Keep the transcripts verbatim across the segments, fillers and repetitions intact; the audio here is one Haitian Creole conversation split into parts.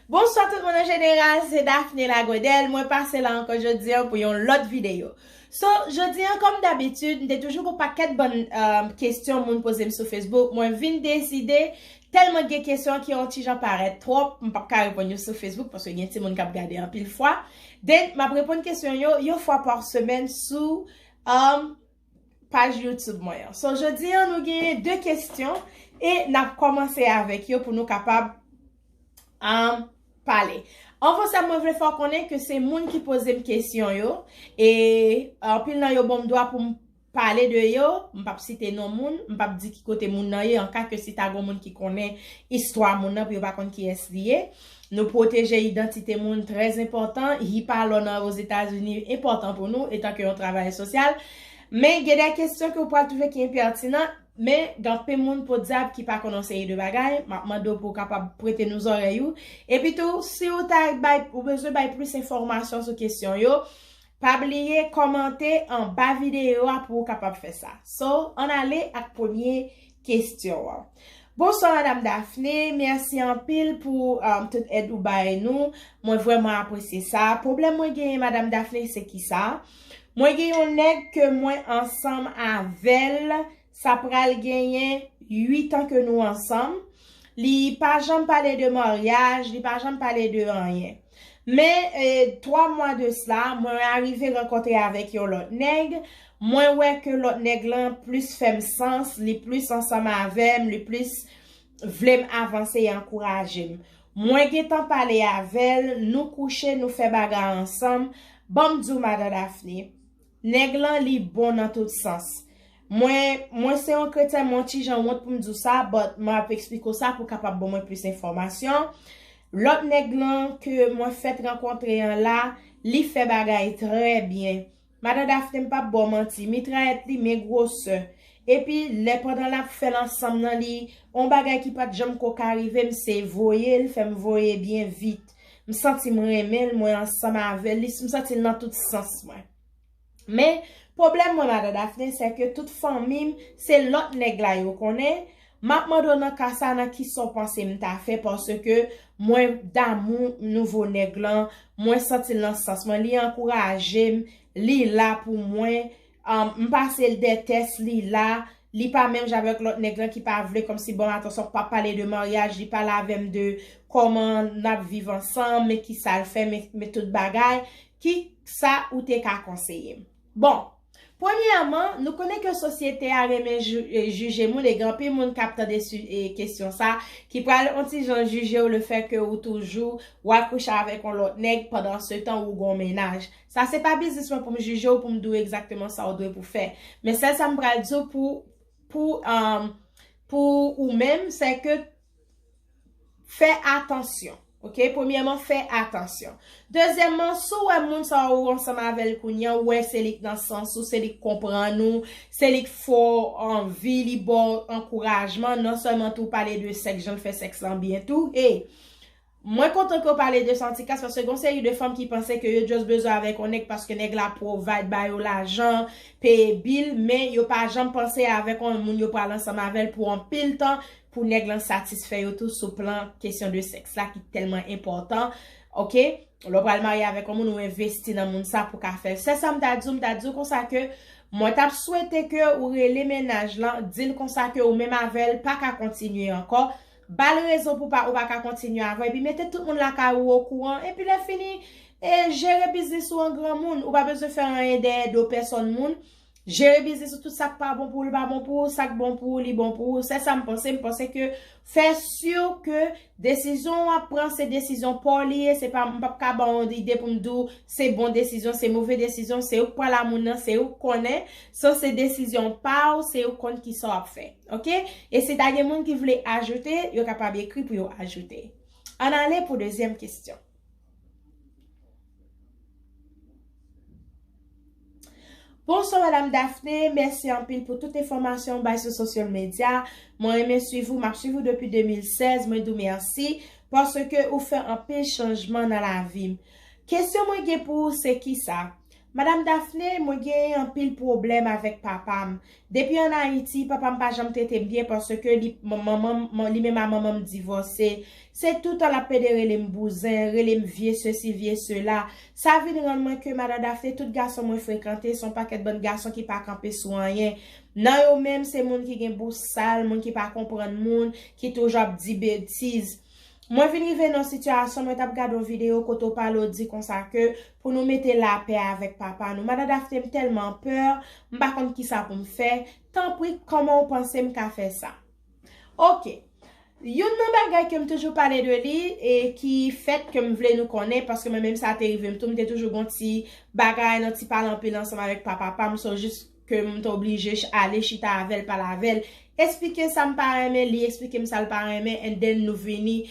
Bonswa tout moun an jeneral, se Daphné Lagodèle. Mwen pase la ankò jodi an pou yon lòt videyo. So, jodi an, kòm dabitid, m te toujou gon pakèt bann, um, kesyon moun poze m sou Facebook. Mwen vin deside, tèlman gen kesyon ki yon ti jan parèt twòp, m p ap ka reponn yo sou Facebook paske gen timoun k ap gade anpil fwa. Then, m ap reponn kesyon yo yon fwa pa semèn sou, um, paj YouTube mwen an. So, jodi an, nou genyen de kesyon e n ap kòmanse avèk yo pou nou kapab, um, pale. Anvan sa, mwen vle fè w konnen ke se moun ki poze m kesyon yo e anpil nan yo ban m dwa pou m pale de yo. M p ap site non moun, m p ap di ki kote moun nan ye, an ka ke si ta gon moun ki konnen istwa moun nan pou yo pa konn kiyès li ye. Nou pwoteje idantite moun, trè enpòtan. HIPAA lò nan Ozetazini enpòtan pou nou, etan ke yon travayè sosyal. Men gen de kesyon ke w pral twouve ki enpètinan, men gen anpil moun podyab ki pa konn yon seri de bagay. M ap mande w pou w kapab prete nou zòrèy ou. Epi tou, si w ta bay, ou bezwen bay plis enfòmasyon sou kesyon yo, pa bliye kòmante anba videyo a pou w kapab fè sa. So, ann ale ak premye kesyon an. Bonswa, Madam Daphné. Mèsi anpil pou, um, tout èd ou bay nou. Mwen vrèman apresye sa. Pwoblèm mwen genyen, Madam Daphné, se kisa? Mwen gen yon nèg ke mwen ansanm avè l, sa pral genyen uit an ke nou ansanm. Li pa janm pale de maryaj, li pa janm pale de anyen. Men, e, twa mwa de sla, mwen arive rankontre avèk yon lòt nèg. Mwen wè ke lòt nèg lan plis fè m sans, li plis ansanm avè m, li plis vle m avanse e ankouraje m. Mwen gentan pale avè l, nou kouche, nou fè bagay ansanm. Ban m di w, Madan Daphné, nèg lan, li bon nan tout sans. Mwen, mwen se yon kretyen, mwen yon ti jan wont pou m di w sa, but mwen ap eksplike w sa pou w kapab ban mwen plis enfòmasyon. Lòt nèg lan ke mwen fèk rankontre an la, li fè bagay trè byen. Madan Daphné, m p ap ba w manti, mitrayèt li men gwosè. Epi, lè pandan l ap fè l ansanm nan, li, yon bagay ki pa t janm ko ka rive m, se voye l, fè m voye byen vit. M santi m renmen l, mwen ansanm avè l, li, m santi l nan tout sans mwen. Men, pwoblèm mwen, Madan Daphné, se ke tout fanmi m, se lòt nèg la yo konnen. M ap mande w nan ka sa, nan kisa w panse m ta fè, paske mwen damou nouvo nèg lan, mwen santi l nan sans mwen, li ankouraje m, li la pou mwen, um, m pase l de tès, li la, li pa menm jan avèk lòt nèg lan ki pa vle kòmsi ban m atansyon, pa pale de maryaj, li pale avè m de kòman n ap viv ansanm, men kisa l fè, men, men tout bagay. Kisa ou te ka konseye m? Bon, premyèman, nou konnen ke sosyete a renmen ju-, e, jije moun, e gen anpil moun k ap tande su-, e, kesyon sa, ki pral yon ti jan jije w lefètke ou toujou, w al kouche avèk yon lòt nèg, pandan se tan ou gon mennaj. Sa se pa biznis mwen pou m jije w, pou m di w egzakteman sa w dwe pou fè. Men sèl sa m pral di w pou, pou, um, pou ou menm, se ke fè atansyon. Ok? Premyèman, fè atansyon. Dezyèmman, si w wè moun sa a ou ansanm avè l kounye a, ou wè se li k nan sans ou, se li k konprann ou, se li k fè w anvi, li ba w ankourajman, non sèlman tou pale de sèks, jan l fè sèks lan byen tou. E mwen kontan ke w pale de sa yon ti kras, paske gon seri de fanm ki panse ke yo just bezwen avèk yon nèg paske nèg la provide ba yo lajan, peye bil, men yo pa janm panse avèk yon moun yo pral ansanm avè l pou anpil tan, pou nèg lan satisfè yo tou sou plan kesyon de sèks la ki tèlman enpòtan. Ok? Lè w pral marye avèk yon moun, ou envesti nan moun sa pou ka fè l. Se sa m ta di w, m ta di w konsa ke mwen t ap swete ke ou rele mennaj lan, di l konsa ke ou menm avè l pa ka kontinye ankò. Ba l rezon pou pa, ou pa ka kontinye avè l, epi mete tout moun lakay ou okouran, epi lè fini, e, jere biznis ou an granmoun. Ou pa bezwen fè anyen dèyè do pèsòn moun. Jere biznis ou, tout sa k pa bon pou ou, li pa bon pou ou, sa k bon pou ou, li bon pou ou. Se sa m panse, m panse ke fè si ke desizyon w ap pran, se desizyon pa w li ye, se pa, m p ap ka ba w yon ide pou m di w se bon desizyon, se move desizyon, se ou k pral a moun nan, se ou k konnen. So, se desizyon pa w, se ou k konn kisa w ap fè. Ok? E si ta gen moun ki vle ajoute, yo kapab ekri pou yo ajoute. Ann ale pou dezyèm kesyon. Bonswa, Madam Daphné. Mèsi anpil pou tout enfòmasyon w bay sou social media. Mwen renmen swiv ou, m ap swiv ou depi de mil sèz. Mwen di w mèsi paske ou fè anpil chanjman nan lavi m. Kesyon mwen gen pou ou se kisa? Madam Daphné, mwen gen anpil pwoblèm avèk papa m. Depi ann Ayiti, papa m pa janm trete m byen paske li, man- manman m- li menm a manman m divòse. Se toutan l ap pede rele m bouzen, rele m vye sesi, vye sela. Sa vin rann mwen ke Madam Daphné, tout gason mwen frekante, se yon pakèt bann gason ki pa kanpe sou anyen. Nan yo menm, se moun ki gen bouch sal, moun ki pa konprann moun, ki toujou ap di betiz. Mwen vin rive nan yon sitiyasyon, mwen t ap gade yon videyo kote w pale, w di konsa ke pou nou mete lapè avèk papa nou. Madam Daphné, m tèlman pè, m pa konn kisa pou m fè. Tanpri, kòman w panse m ka fè sa? Oke. Youn nan bagay ke m toujou pale de li e ki fèt ke m vle nou konnen, paske mwen menm sa te rive m tou, m te toujou gon ti bagay nan ti pale anpil ansanm avèk papa pa m, so jis ke m te oblije ch- ale chita avè l, pale avè l, eksplike sa m pa renmen, li eksplike m sa l pa renmen, and then nou vini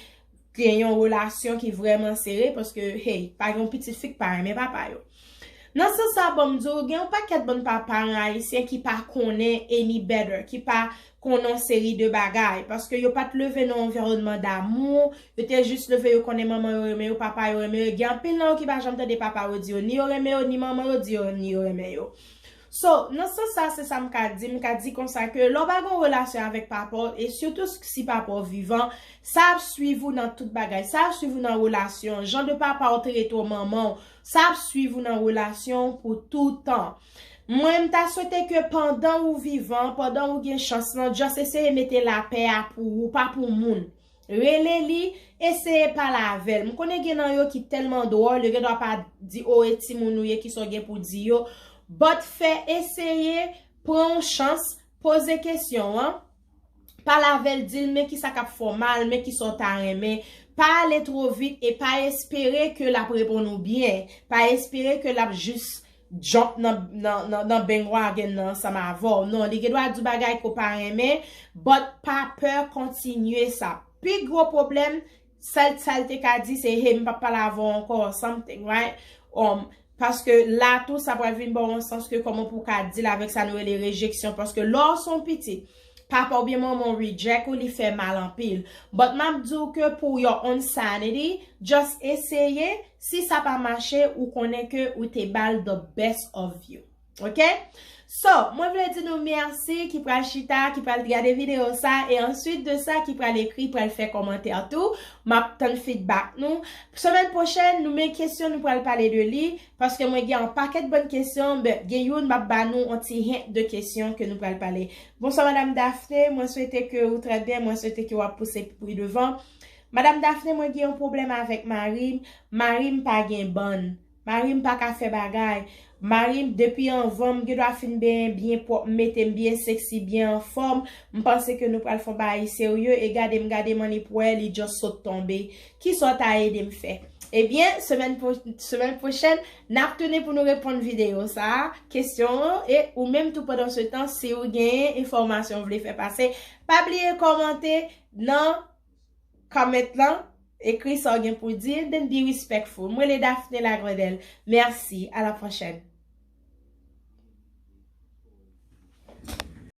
gen yon relasyon ki vrèman sere, paske, hey, pa gen yon pitit fi k pa renmen papa yo. Nan sans sa, bon, m di w, gen yon pakèt bann papa ayisyen ki pa konnen any better, ki pa konnen yon seri de bagay, paske yo pa t leve nan yon anviwònman damou, yo te jis leve, yo konnen manman yo renmen yo, papa yo renmen yo. Gen anpil nan yo ki pa janm tande papa yo di yo ni yo renmen yo, ni manman yo di yo ni yo renmen yo. So, nan sans sa, se sa m ka di, m ka di konsa ke lè w pa gen yon relasyon avèk papa w, e sitou si papa w vivan, sa ap swiv ou nan tout bagay, sa ap swiv ou nan relasyon, jan de papa w trete w, manman w, sa ap swiv ou nan relasyon w pou toutan. Mwen, m ta swete ke pandan ou vivan, pandan ou gen chans lan, just eseye mete lapè a pou ou, pa pou moun. Rele li, eseye pale avè l. M konnen gen nan yo ki tèlman dwòl, yo gendwa pa di, o, e timoun ou ye, kisa w gen pou di yo. But fè eseye, pran yon chans, poze kesyon an, pale avè l, di l men kisa k ap fè w mal, men kisa w ta renmen. Pa ale two vit e pa espere ke l ap reponn ou byen. Pa espere ke l ap jis jump nan, nan, nan, nan bandwagon nan ansanm avè w. Non, li gendwa di w bagay ke w pa renmen, but pa pè kontinye sa. Pi gwo pwoblèm, sa l, sa l te ka di se, hey, m p ap pale avè w ankò, or something, right? Um, paske la tou, sa pral vin ba w yon sans ke kòman pou w ka deal avèk sa nou rele rejeksyon. Paske lè w se yon pitit, papa oubyen manman w reject ou, li fè mal anpil. But m ap di w ke pou your own sanity, just eseye, si sa pa mache, ou konnen ke ou te ba l the best of you. Ok? So, mwen vle di nou mèsi ki pral chita, ki pral gade videyo sa, e answit de sa, ki pral ekri, pral fè kòmantè tou. M ap tann feedback nou. Semèn pwochèn, nou men kesyon nou pral pale de li, paske mwen gen yon pakèt bann kesyon, ben, gen youn m ap ba nou yon ti hint de kesyon ke nou pral pale. Bonswa, Madam Daphné, mwen swete ke ou trè byen, mwen swete ke w ap pouse pi devan. Madam Daphné, mwen gen yon pwoblèm avèk mari m. Mari m pa gen bann. Mari m pa ka fè bagay. Mari m, depi anvan m gendwa fin benyen byen pwòp, m mete m byen seksi, byen anfòm, m panse ke nou pral fè yon bagay serye, e gade m, gade m, annik wè li just sot tonbe. Kisa w ta ede m fè? Ebyen, semèn pwo- semèn pwochèn, n ap tounen pou nou reponn videyo sa a, kesyon an, e ou menm tou pandan se tan, si w genyen enfòmasyon w vle fè pase, pa bliye kòmante nan comment lan, ekri sa w gen pou di, then be respectful. Mwen le Daphné Lagrandelle. Mèsi, à la prochaine.